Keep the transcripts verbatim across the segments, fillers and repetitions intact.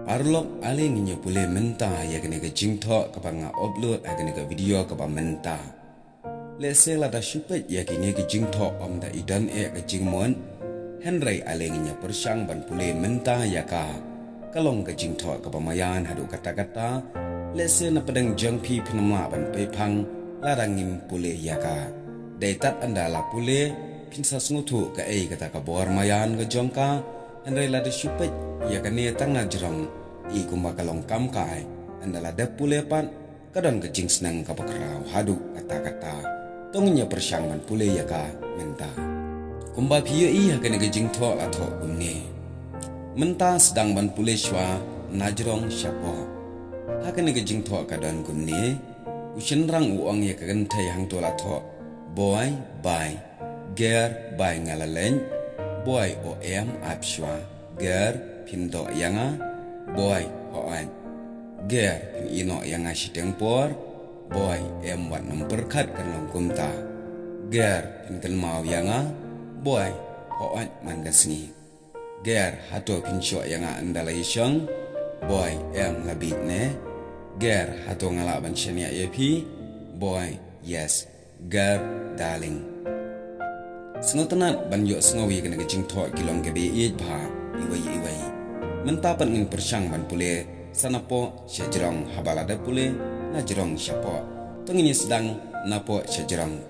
Paralok, ale ngin ïa pule mynta ïa kane ka jingthoh kaba nga upload ha kane ka video kaba mynta. Lehse lada shu peit ïa kine ki jingthoh ym da i don eh ka jingmut. Hynrei ale ngin ïa pyrshang ban pule mynta ïa ka. Ka long ka jingthoh kaba maïan haduh katta katta. Lehse na pdeng jong phi phin ym lah ban peiphang lada ngim pule ïa ka. Dei tad ynda la pule phin sa sngewthuh kaei kata ka bor maïan ka jong ka. Hynrei lada shu peit ïa kane tang na jrong, i kumba ka long kam kai, ynda la dep pule pat ka don ka jingsneng kaba khraw haduh katta katta. To ngin ïa pyrshang ban pule ïa ka mynta. Kumba phi ïohi ha kane ka jingthoh la thoh kumne. Mynta sdang ban pule shuwa na jrong shapoh. Ha kane ka jingthoh ka don kumne. U shynrang u ong ïa ka kynthei hangto la thoh. Boi, bai. Ger, bai nga la leit. Boi, o em, ap shuwa. Ger, phin doh ïa nga. Boi, hooid. Ger, phin ïehnoh ïa nga shiteng por. Boi, em wat nym pyrkhat kan long kumta. Ger, phin kynmaw ïa nga. Boi, hooid man ka sngi. Ger, hato phin shoh ïa nga ynda la ïashong? Boi, em la bieit ne. Ger, hato nga lah ban shaniah ïa phi? Boi, yes. Ger, darling. Sngewtynnat ban ïohsngew ïa kane ka jingthoh ki long kiba ïeit bha iwei ïa iwei. Mynta pat ngin pyrshang ban pule sa napoh sha jrong haba la dep pule na jrong shapoh. To ngin ïa sdang napoh sha jrong.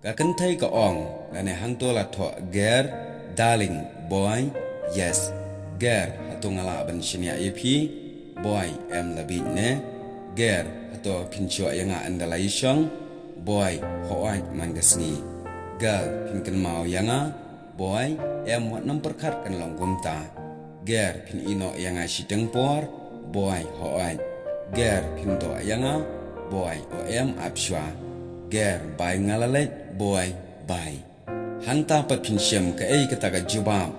Ka kynthei ka ong, lane hangto la thoh, Ger, darling, boi, yes. Ger, hato nga lah ban shaniah ïa phi? Boi, em la bieit ne. Ger, hato phin shoh ïa nga ynda la ïashong? Boi, hooid man ka sngi. Ger, phin kynmaw ïa nga? Boi, em wat nym pyrkhat kan long kumta. Ger, phin ïehnoh ïa nga shiteng por? Boi, hooid. Ger, phin doh ïa nga? Boi, o em, ap shuwa. Ger, bai nga la leit. Boi, bai. Hangta pat phin shem kaei kata ka jubab.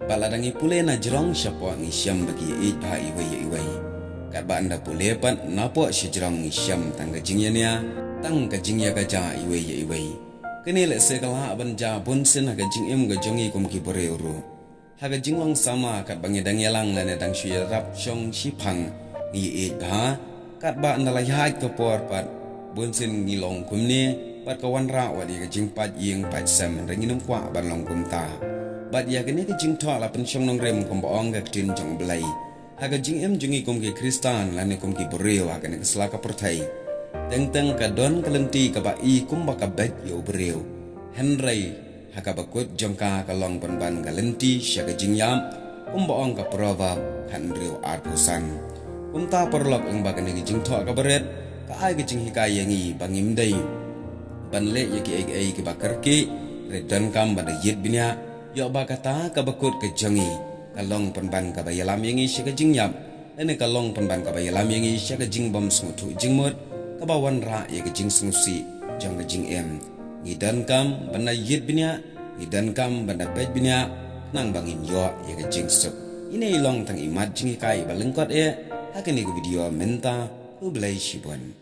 Bad lada ngi pule na jrong shapoh ngi shem ba ki ïeit bha iwei ïa iwei. Katba ynda pule pat napoh sha jrong ngi shem tang ka jingïania, tang ka jingïakajia iwei ïa iwei. Kane lehse ka lah ban jia bunsien ha ka jingim ka jong ngi kum ki briew ruh. Ha ka jinglong samla katba ngi dang ïalang lane dang shu ïarap shong shiphang ngi ïeit bha. Katba ynda la ïaid ka por pat bunsien ngi long kumne, bad ka wanrah wat ïa ka jingpait ïing pait sem, hynrei ngim kwah ban long kumta. Bad ïa kane ka jingthoh la pynshong nongrim kumba ong ka ktien jong U Blei. Ha ka jingim jong ngi kum ki Khristan lane kum ki briew ha kane ka sla ka pyrthei, teng teng ka don ka lynti kaba i kumba ka beit ïa u briew. Hynrei ha kaba kut jong ka ka long pynban ka lynti sha ka jingïap, kumba ong ka Proverb khathynriew arphew san. Kumta paralok, lyngba kane ka jingthoh kaba rit, ka ai ka jinghikai ïa ngi ba ngim dei ban leh ïa kiei kiei kiba kyrkieh, hynrei donkam ban da ïit bniah, ïoh ba kata kaba kut ka jong ngi ka long pynban kaba ïalam ïa ngi sha ka jingïap, lane ka long pynban kaba ïalam ïa ngi sha ka jingbym sngewthuh jingmut, kaba wanrah ïa ka jingsngewsih jong ka jingim. Ngi donkam ban da ïit bniah, ngi donkam ban da peit bniah, khnang ba ngin ïoh ïa ka jingsuk. Ine i long tang i mat jinghikai ba lyngkot eh ha kane ka video mynta. Khublei shibun.